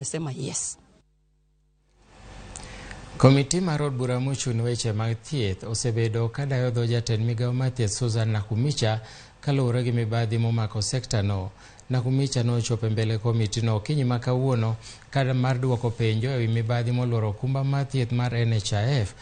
Sema yes. Komiti mar od bura mochung' ne weche mag thieth osebedo ka dayo dho jatend migawo mar thieth Susan Nakhumicha kaluwore gi mibadhi momako sekta no. Nakhumicha nochopo e mbele komitino okinyi ma kawuono ka mar duoko penjo ewi mibadhi moluoro okumba mar thieth mar NHIF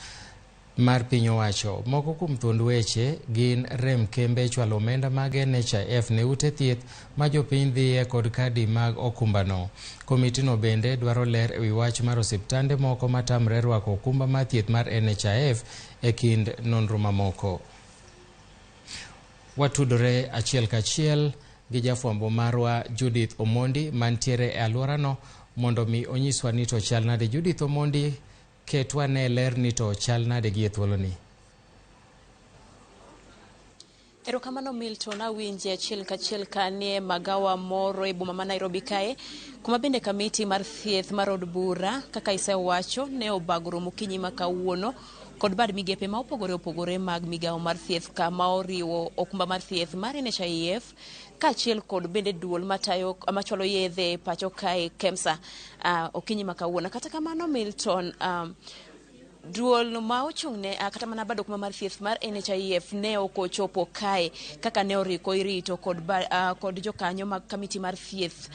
mar piny owacho. Moko kuom thuond weche gin rem kembe e chwalo omenda mag NHIF ne ute thieth ma jopiny dhiye kod kadi mag okumbano. Komitino bende dwaro ler ewi wach mar osiptande moko matamre rwako okumba mar thieth mar NHIF e kind nonro mamoko. Watudore achiel kachiel gi jafwambo marwa Judith Omondi mantiere e alworano mondo mi onyiswa ni to chal nade. Judith Omondi, ketwa ne ler ni to chal nade gi e thuoloni. Erokamano Milton, awinji achiel kachiel ka nie magawa moro e boma ma Nairobi kae, kuma bende kamiti mar thieth mar od bura kaka isewacho ne obago romo okinyi ma kawuono kod bad migepe ma opogore opogore mag migawo mar thieth kama oriwo okumba mar thieth mar NHIF kaachiel kod bende duol matayo machwalo yedhe e pacho kae KEMSA okinyi ma kawuono. Kata kamano Milton, duol ma ochung' ne kata mana bad okumba mar thieth mar NHIF ne ok ochopo kae kaka ne oriko irito kod, kod jokanyo mag kamiti mar thieth.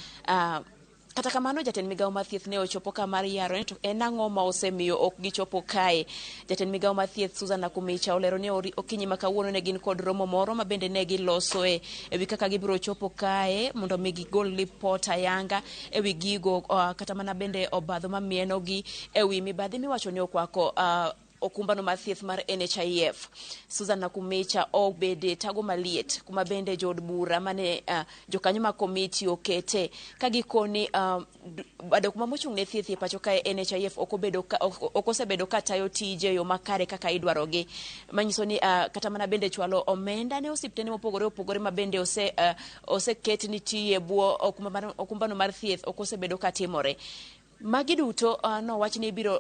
Kata kamano jatend migawo mar thieth ne ochopo ka mar yaro ni to en ang'o ma osemiyo ok gichopo kae. Jatend migawo mar thieth Susan Nakhumicha olero ni okinyi ma kawuono ne gin kod romo moro ma bende ne gilosoe ewi kaka gibiro chopo kae mondo mi gigol lipot ayanga ewi gigo kata mana bende obadho mamienogi ewi mibadhi miwacho ni okwako okumbano mar thieth mar NHIF. Susan Nakhumicha obede tago maliet kuma bende jood bura mane jokanyo mag komiti okete ka gikoni bad okumba mochung' ne thieth e pacho kae NHIF ok osebedo ka tayo tije e yo makare kaka idwarogi, manyiso ni kata mana bende chwalo omenda ne osiptende mopogore opogore ma bende oseket ni tiye bwo okumbano mar thieth ok osebedo ka timore. Magi duto nowach ni ibiro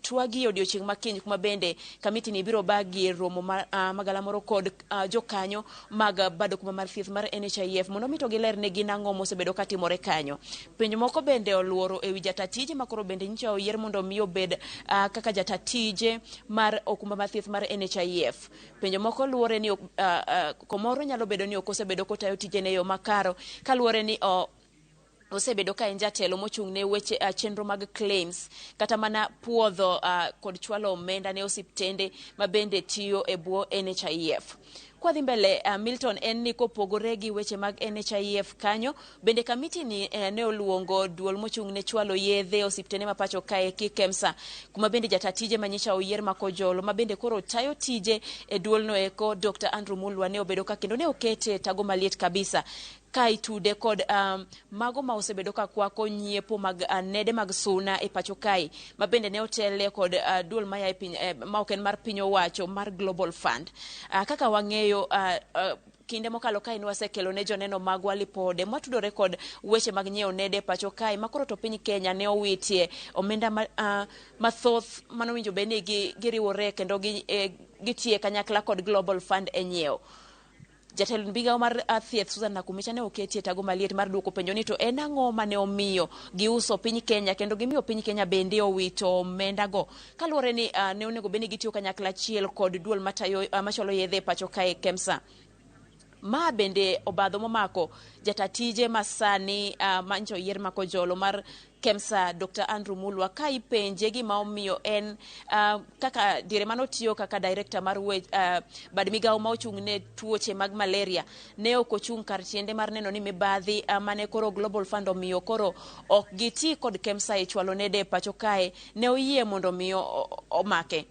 twagi odiochieng' ma kiny kuma bende kamiti ni biro bagie romo ma magalamoro kod jokanyo mag bad okumba mar thieth mar NHIF mondo mi to giler ne gin ang'o mosebedo katimore kanyo. Penjo moko bende oluoro ewi jata tije ma koro bende nyocha oyier mondo mi obed kaka jata tije mar okumba mar thieth mar NHIF. Penjo moko luore ni komoro nyalo bedo ni ok osebedo kotayo tijene e yo makare kaluwore ni osebedo ka en jatelo mochung' ne weche chenro mag claims kata mana puodho kod chwalo omenda ne osiptende ma bende tiyo e bwo NHIF. Kwadhi mbele Milton, en ni kopogore gi weche mag NHIF kanyo, bende kamiti ni ne oluongo duol mochung' ne chwalo yedhe osiptende ma pacho kae KEMSA, kuma bende jata tije manyicha oyier Makojolo ma bende koro tayo tije e duolno eko Dr. Andrew Mulwa ne obedo ka kendo ne okete tago maliet kabisa ka itude kod mago ma osebedo ka kwako nyiepo mag nede mag suna e pacho kae ma bende ne otele kod duol maya e piny ma ok en mar piny owacho mar Global Fund. Kaka wang'eyo kinde mokalo kae ne wasekelo ne joneno magwa lipode matudore kod weche mag nyiewo nede e pacho kae ma koro to piny Kenya ne owitie omenda mathoth manowinjo bed ni giriwore kendo gitiye kanyakla kod Global Fund e nyiewo. Jatend migawo mar thieth Susan Nakhumicha ne oketie tago maliet mar duoko penjo ni to en ang'o mane omiyo giuso piny Kenya kendo gimiyo piny Kenya bende owito omenda go kaluwore ni ne onego bed ni gitiyo kanyakla achiel kod duol matayo machwalo yedhe e pacho kae KEMSA. Ma bende obadho momako jata tije masani mancho oyier Makojolo mar KEMSA Dr. Andrew Mulwa ka ipenje gima omiyo en kaka diere manotiyo kaka director mar bad migawo ma ochung' ne tuoche mag malaria ne ok ochung' kar tiende mar neno ni mibadhi mane koro Global Fund omiyo koro ok giti kod KEMSA e chwalo nede e pacho kae ne oyie mondo mi omake.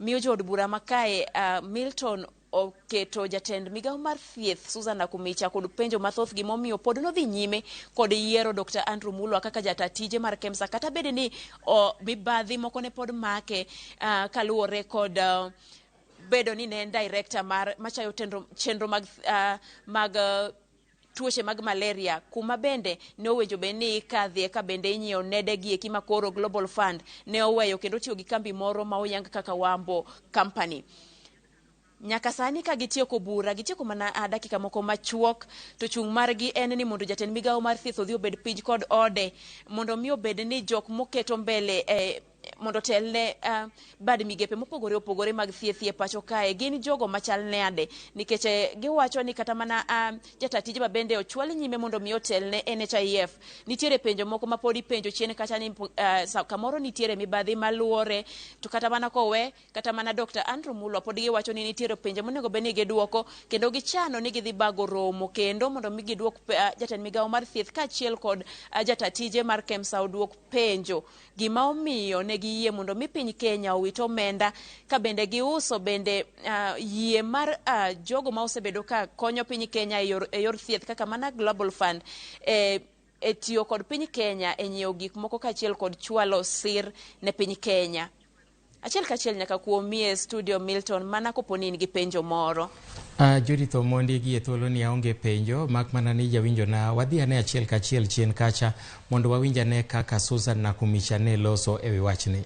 Miyo jood bura ma kae Milton oketo jatend migawo mar thieth Susan Nakhumicha kod penjo mathoth gimomiyo pod nodhi nyime kod yiero Dr. Andrew Mulwa kaka jata tije mar KEMSA kata bed ni mibadhi moko ne pod make kaluwore kod bedo ni ne en director mar machayo chenro mag tuoche mag malaria kuma bende ne owinjo bed ni ikadhie ka bende inyiewo nede gi eki ma koro Global Fund ne oweyo kendo tiyo gi kambi moro ma oyang kaka Wambo Company. Nyaka sani ka gitieko bura, gitieko mana dakika moko machuok, to chung' margi en ni mondo jatend migawo mar thieth odhi obed piny kod ode mondo mi obed ni jok moketo mbele mondo otelne bad migepe mopogore opogore mag thieth e pacho kae gin jogo machal nade, nikech giwacho ni kata mana jata tije ma bende ochwal nyime mondo mi otelne NHIF nitiere penjo moko ma pod ipenjo chien kacha ni kamoro nitiere mibadhi maluore, to kata mana kowe kata mana Dr. Andrew Mulwa pod giwacho ni nitiere penjo monego bed ni giduoko, kendo gichano ni gidhi bago romo kendo mondo mi giduok jatend migawo mar thieth kaachiel kod jata tije mar KEMSA oduok penjo gima omiyo ne giyie mondo mi piny Kenya owit omenda ka bende giuso bende yie mar jogo ma osebedo ka konyo piny Kenya e yor thieth kaka mana Global Fund e tiyo kod piny Kenya e nyiewo gik moko kaachiel kod chwalo sir ne piny Kenya. Achiel kachiel nyaka kuomi e studio Milton, mana kopo ni in gi penjo moro. Judith Omondi, gi e thuolo ni aonge penjo, mak mana ni jawinjo na wadhi ane achiel kachiel chien kacha mondo wawinj ane kaka Susan Nakhumicha ne loso e wi wachni.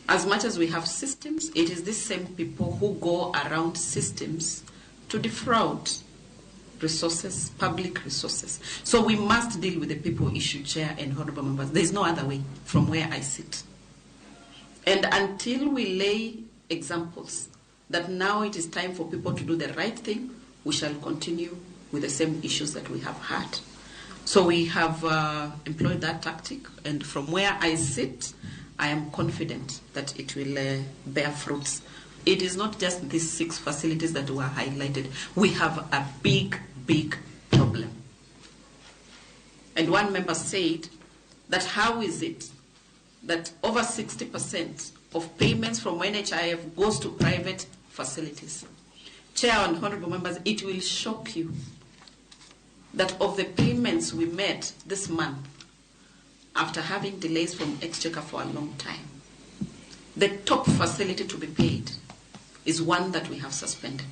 As much as we have systems, it is these same people who go around systems to defraud resources, public resources. So we must deal with the people issue, Chair and honorable members. There is no other way from where I sit. And until we lay examples that now it is time for people to do the right thing, we shall continue with the same issues that we have had. So we have employed that tactic, and from where I sit, I am confident that it will bear fruits. It is not just these 6 facilities that were highlighted. We have a big, big problem. And one member said that how is it that over 60% of payments from NHIF goes to private facilities? Chair and honorable members, it will shock you that of the payments we made this month, after having delays from Exchequer for a long time, the top facility to be paid is one that we have suspended.